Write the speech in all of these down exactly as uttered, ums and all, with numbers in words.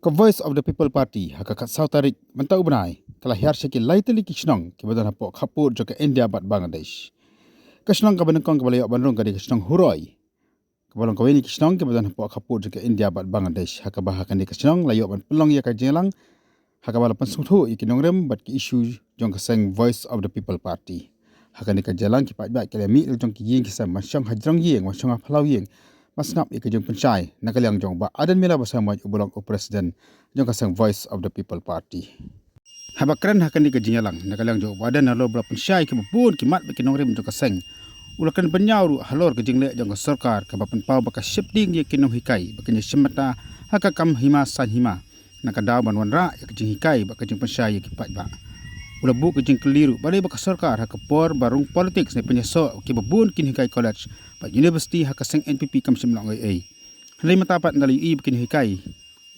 Ka Voice of the People Party ha ka khatsaw tarik mynta u bnai ka la hiar sha ki lai tylli ki shnong kiba don hapoh khappud jong ka India bad Bangladesh. Ka shnong kaba nyngkong kaba la ïoh ban rung ka dei ka shnong Huroi, kaba long kawei na ki shnong kiba don hapoh khappud jong ka India bad Bangladesh, ha kaba ha kane ka shnong la ïoh ban pynlong ïa ka jingïalang ha kaba la pynsngewthuh ïa ki nongrim bad ki issue jong ka seng Voice of the People Party. Ha kane ka jingïalang ki paidbah ki la mih la jong ki ïing ki sem, ban shong ha jrong ïing, ban shong ha phyllaw ïing, ban sngap ïa ka jingpynshai na ka liang jong Bah Adan Miller Basaiawmoit uba long u president jong ka seng Voice of the People Party. Haba kren ha kane ka jingïalang na ka liang jong Bah Adan halor ba la pynshai kiba bun ki mat bad ki nongrim jong ka seng, u la kren bynñiaw ruh halor ka jingleh jong ka sorkar kaba pynpaw ba ka sheptieng ïa ki nonghikai ba kin ïashim bynta ha ka kam hima saiñ hima, na ka daw ban wanrah ïa ka jinghikai bad ka jingpynshai ïa ki paidbah. U la buh ka jingkylli ruh balei ba ka sorkar ha ka por ba rung politics ne pynïasoh kiba bun kin hikai college bad university ha ka seng N P P kam shym la ong ei ei. Hynrei mynta pat ynda la ïohi ba kin hikai,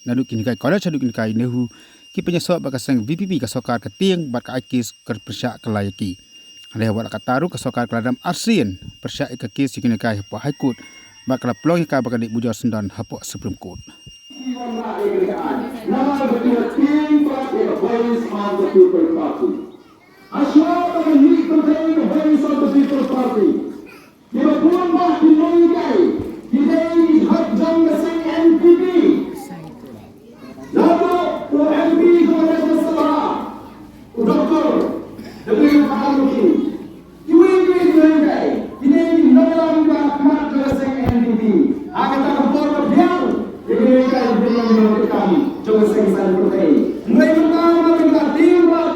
naduh kin hikai college haduh kin hikai NEHU, ki pynïasoh bad ka seng V P P, ka sorkar ka tieng bad ka ai case ka pyrshah kylla ïa ki. Hynrei ha wat la katta ruh ka sorkar ka la dam arsien pyrshah ïa ka case ïa kin hikai hapoh High Court bad ka la pynlong ïa ka ba kan dei bujor syndon hapoh Supreme Court. Namar ba ki la tieng pat ïa ka Voice of the People Party. Hashwa ba ka mih pyrthei ka Voice of the People Party, kiba bun bah ki nonghikai ki dei ki hok jong ka seng N P P. Naduh u M P jong ka Rajya Sabha, u Doctor W Kharmuki, kiwei kiwei ki nonghikai ki dei ki nongïalam ba khmat jong ka seng N P P. Ha kata ka por ka biang ïa ki nonghikai ki nongïalam jong ka seng saiñ pyrthei. Hynrei mynta ma ki la tieng pat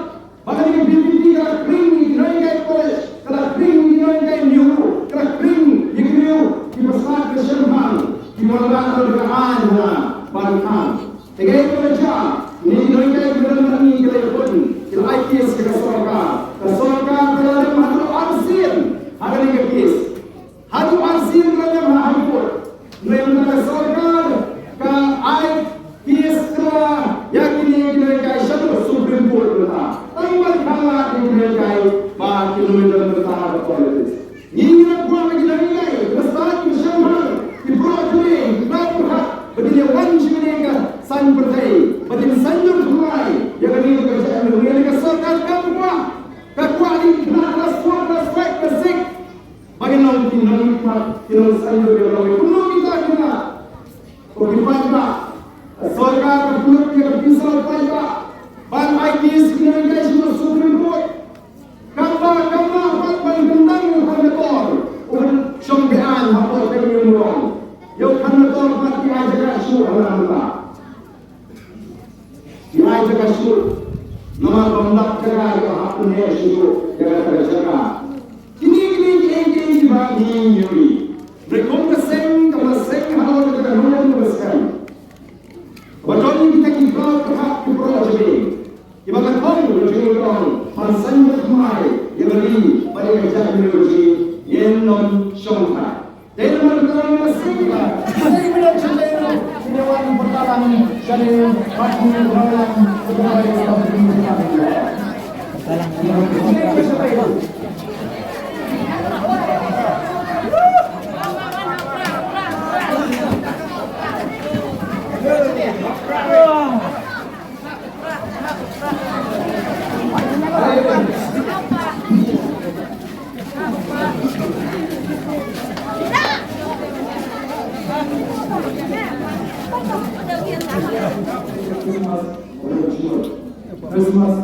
ba kane ka V P P ka la khring ïa ki nonghikai college, ka la khring ïa ki nonghikai NEHU, ka la khring ïa ki briew kiba sngap ka shemphang, kiba wanrah ka aiñ hana ban khang. Te kaei kaba jia, kine ki nonghikai kiba don hangne ki la ïakhun, ki la ai case ïa ka sorkar. Ka sorkar ka la lem haduh arsien ha kane ka case. Haduh arsien ka la lem ha High Court. Hynrei mynta ka sorkar ka ai case kylla ïa kine ki nonghikai shaduh Supreme Court mynta. Tang ban khanglad ïa ki nonghikai ba kin ym don mynta ha ka politics. Ngi ngi la kwah ba ki nonghikai kiba sngap ki shemphang, ki proh jylliew, ki khlaw pyrkhat, ba kin ïa wan sha kane ka saiñ pyrthei, ba kin saiñdur thymmai ïa kane ka jaitbynriew. Hynrei ka sorkar kam kwah. Ka kwah ïa ki khynnah klas four, klas five, klas six ba kin long ki nongmihkhmat, ki nongsaiñdur ïa lawei kumno kita ki khynnah. Ko ki paidbah, ka sorkar ka pynlut ïa ka pisa u paidbah ban ai case ïa ki nonghikai sha Supreme Court. Kam lah, kam lah pat ban kyntang ïa u Khanmator u ban shong beaiñ hapoh Tyngnimrong. Ïa u Khanmator pat ki ai jaka shuh ha Nangta. Ki ai jaka shuh namar ba ym dap jaka ïa ka hap pynheh shuh ïa kata ka jaka. Kine, kine kiei kiei kiba ngi ngi ïohi. Hynrei kum ka seng, ka seng halor kata ka nongrim ka seng, kaba don kita ki khlaw pyrkhat ki proh jylliew, kiba la khang la jong ngi ban saiñdur thymmai ïa ka ri bad ïa ka jaitbynriew jong ngi, ngin ym shongthait. Christmas,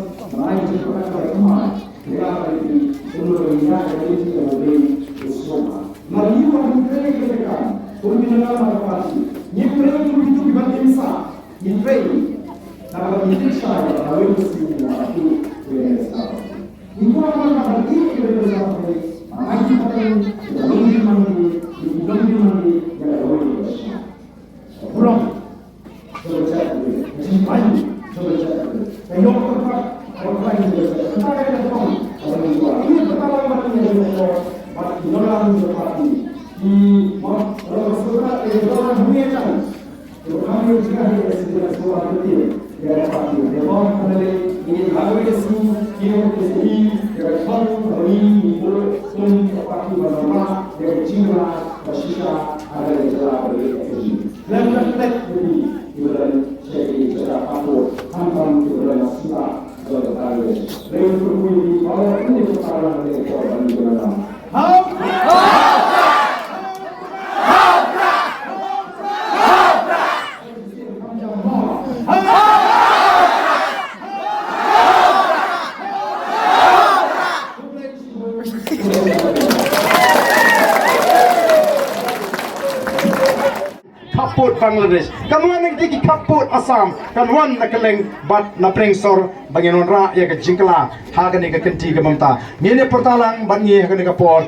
Khappud Bangladesh kan wan na ki khappud Assam, kan wan na kylleng bad na pdeng sor ba ngin wanrah ïa ka jingkylla ha kane ka kynti ka mynta. Ngin ïa pyrta lang bad ngi ha kane ka por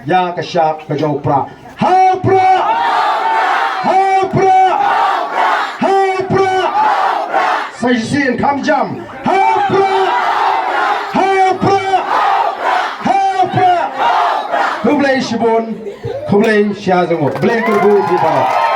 ïa ka shap ka jong u Prah. Ha u Prah! Ha u Prah! Ha u Prah! Sa shisien kham jam. Ha u Prah! Ha u Prah! Ha u Prah! Khublei shibun. Khublei shibun. Blei kyrkhu ïa phi baroh.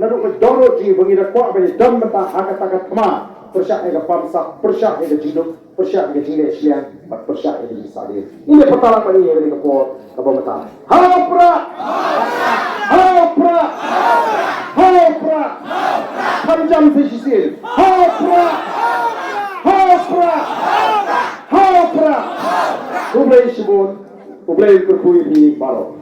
Naduh ka dor jong ngi ba ngi da kwah ban ïa don mynta ha kata ka thma pyrshah ïa ka bamsap, pyrshah ïa ka jingduk, pyrshah ïa ka jingleh shiliang bad pyrshah ïa ka jingsahdien. Ngin ïa pyrta lang bad ngi ïa kane ka por kaba mynta. Ha u Prah! Ha u Prah! Ha u Prah! Kham jam sa shisien. Ha u Prah! Ha u Prah! Ha u Prah! Khublei shibun. Khublei kyrkhu ïa phi baroh.